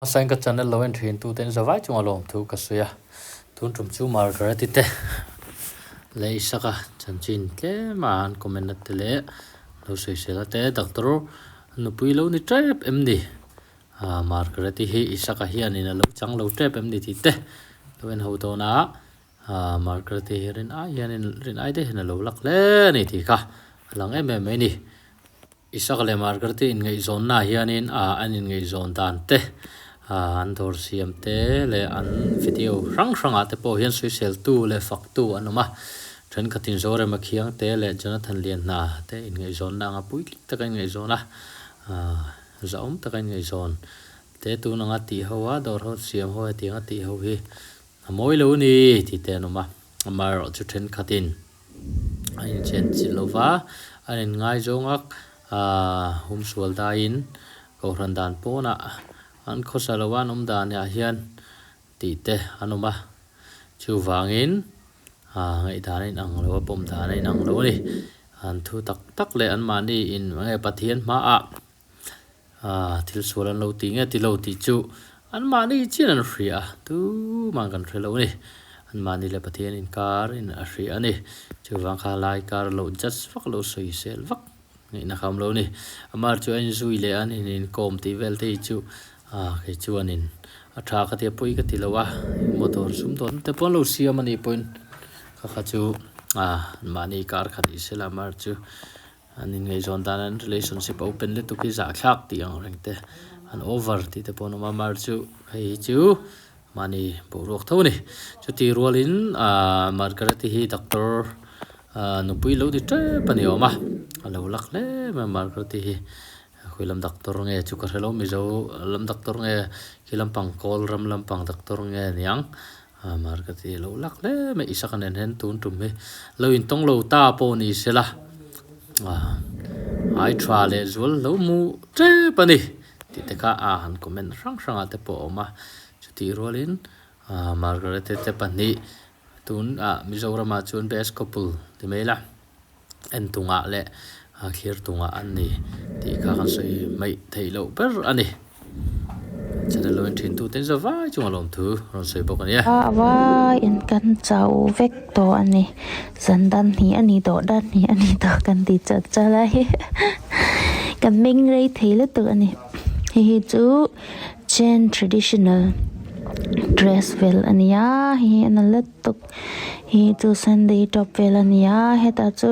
Hmasain ka channel lo en thin tu ten zavai chunga lawmthu ka sawi a, tun tum chu Margaret-i te leh Isaka chanchin tlem a an comment na te leh lo sawisel a te doctor nupui lo ni tep em ni? Aa Margaret-i hi Isaka hianin a lo chang lo tep em ni tih te lo en ho dawn a, aa Margaret-i hi rin ai hianin rin ai deuh hian a lo lak hle a ni tih kha a lang em em mai a ni. Isaka leh Margaret te inngaihzawnnaah hianin ah an inngaihzawn dan te ah an dawr siam te leh an video hrang hrangah te pawh hian sawiseltu leh faktu an awm a, thenkhatin Zorema Khiang te leh Jonathan Lianhna te inngaihzawnna anga puitling taka inngaihzawn a, ah zahawm taka inngaihzawn te tun anga tih ho a dawr ho siam ho hetianga tih ho hi a mawi lo a ni tih te an awm a, amaherawhchu chu thenkhatin. A inchen chilh lo va, an inngaizawng a, aah humsual daiin kohhran dan pawnah an khawsa lo a, an awm danah hian tih te an awm a, chuvangin aah ngaihdan a inang lo a, pawm dan a inang lo a ni. An thu tak tak leh anmahni in enge Pathian hmaah aah thil sual an lo ti nge ti lo tih chu anmahni chian an hria a, tumah kan hre lo a ni. Anmahni leh Pathian inkar in a hria a ni. Chuvang kha lai kar loh judge vak lo sawi sel vak ngaihna kha awm lo a ni. Amah chu a inzui leh a, an inkawm tih vel te hi chu aah kei chuanin a tha ka ti a, pawi ka ti lo a, motor sum dawn te pawh an lo siam a nih pawhin kha kha chu aah anmahni kar kha ni sela amah chu An inngaihzawn dan an relationship a open lutuk hi zahthlak tih ang reng te an over tih te pawh an awm a, mar chu hei hi chu mahni boruak tho a ni. Chuti rualin aah Margaret-i hi doctor aah nupui lo ti tep a ni awm a, a lo lak hle mai a Margaret-i hi khawi lam doctor nge chu ka hre lo Mizo lam doctor nge khi lampang kawl ram lampang doctor nge niang Mar ka ti lo lak hle mai Isaka nen hian tun tum hi lo intawng lo ta pawh ni sela ai tha leh zual lo mu tep a ni tih te kha a han comment hrang hrang ah te pawh a awm a chutih rualin Margaret te pahnih tun ah Mizoram ah chuan best couple ti mai ila en tungah leh thlir tungah an ni tih kha kan sawi hmaih theih loh ber a ni. Channel lo en thin tu te za vai chunga lawmthu rawn sawi bawk a ni e. A vai in kan chau vek tawh a ni. Zan dan hnih a ni tawh dan hnih a ni tawh kan ti chat chat a hi. Kan meng rei thei lutuk a ni. Hei hi chu Chen traditional dress vel a ni a hei hi a na lutuk. Hei hi chu Sunday top vel a ni a hetah chu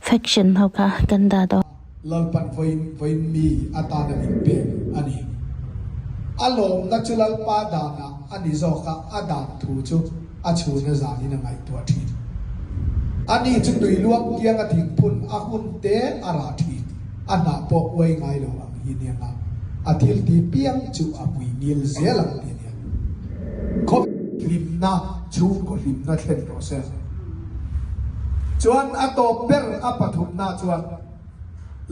fashion ho kha kan dah dawn. Lalpan vawiin vawiin mi atana min pek a ni. A lawmna chu Lalpa danah a ni zawk a, a dan thu chu a chhuna zanin a ngaihtuah thin. Ani chu tui luang kianga thingphun a hun te a rah thin, a hnah pawh uai ngai lo ang hi nia nga, a thil ti piang chu a hmui ngil zel ang ti a nia. Khawp hlimna chhungkaw hlimna thlen rawh se. Chuan a tawp ber a pathumna chuan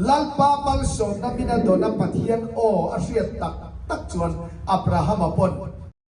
Lalpa malsawmna min a dawn a Pathian aw a hriat tak tak chuan Abrahama pawn.